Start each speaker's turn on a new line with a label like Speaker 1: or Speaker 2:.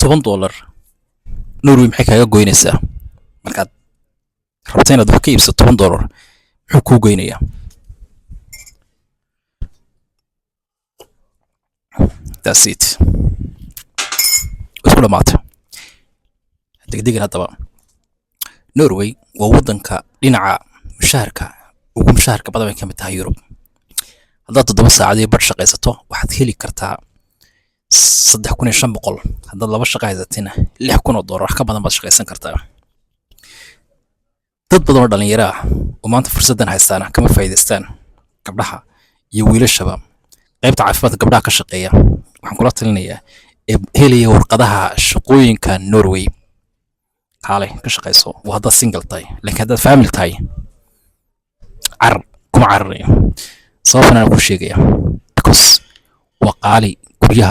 Speaker 1: $10 Norway maxay kaaga goynaysaa? Markaad rabto inaad wax ka iibsato, $10 muxuu kuu goynayaa? That's it, isku dhamaatay. Degdegan haddaba, Norway waa waddanka dhinaca mushaharka ugu mushaharka badan bay ka mid tahay Yurub. Haddaad 7 saacad iyo badh shaqaysato, waxaad heli kartaa 3500. Haddaad laba shaqo haysatina, $6000 wax ka badan baad shaqaysan kartaa. Dad badan oo dhalinyaro ah oo maanta fursaddan haystaana kama faa'iidaystaan, gabdhaha iyo wiilashaba. Qaybta caafimaadka gabdhaha ka shaqeeya waxaan kula talinayaa ee helaya warqadaha shaqooyinka Norway, kaale ka shaqayso. Waa haddaad single tahay, laakiin haddaad family tahay, carar kuma cararayo. Sababtan aan ku sheegaya, because waa qaali guryaha.